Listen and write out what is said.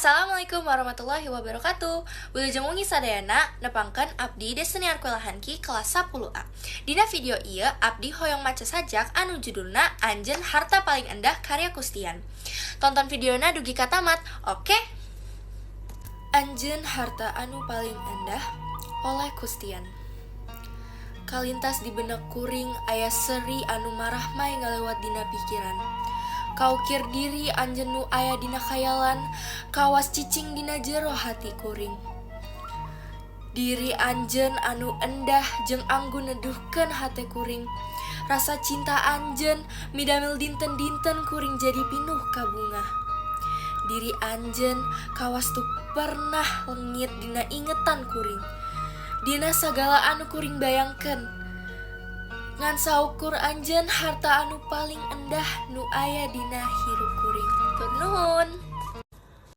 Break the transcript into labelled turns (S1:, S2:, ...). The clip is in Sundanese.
S1: Assalamualaikum warahmatullahi wabarakatuh. Wilujeng wengi sadayana, nepangkeun abdi Destiny Arquila Hanky kelas 10A. Dina video ieu abdi hoyong maca sajak anu judulna Anjeun Harta Paling Endah karya Kustian. Tonton videona dugi ka tamat, oke? Anjeun Harta Anu Paling Endah oleh Kustian. Kalintas di benak kuring aya seri anu marahmai ngalewat dina pikiran. Kaukir diri anjeun nu aya dina khayalan, kawas cicing dina jero hati kuring. Diri anjeun anu endah jeung anggun neduhkeun hate kuring. Rasa cinta anjeun midamel dinten-dinten kuring jadi pinuh kabungah. Diri anjeun kawas teu pernah lengit dina ingetan kuring. Dina sagala anu kuring bayangkeun. Ngan saukur anjeun harta anu paling endah nu aya dina hirup kuring. Hatur nuhun.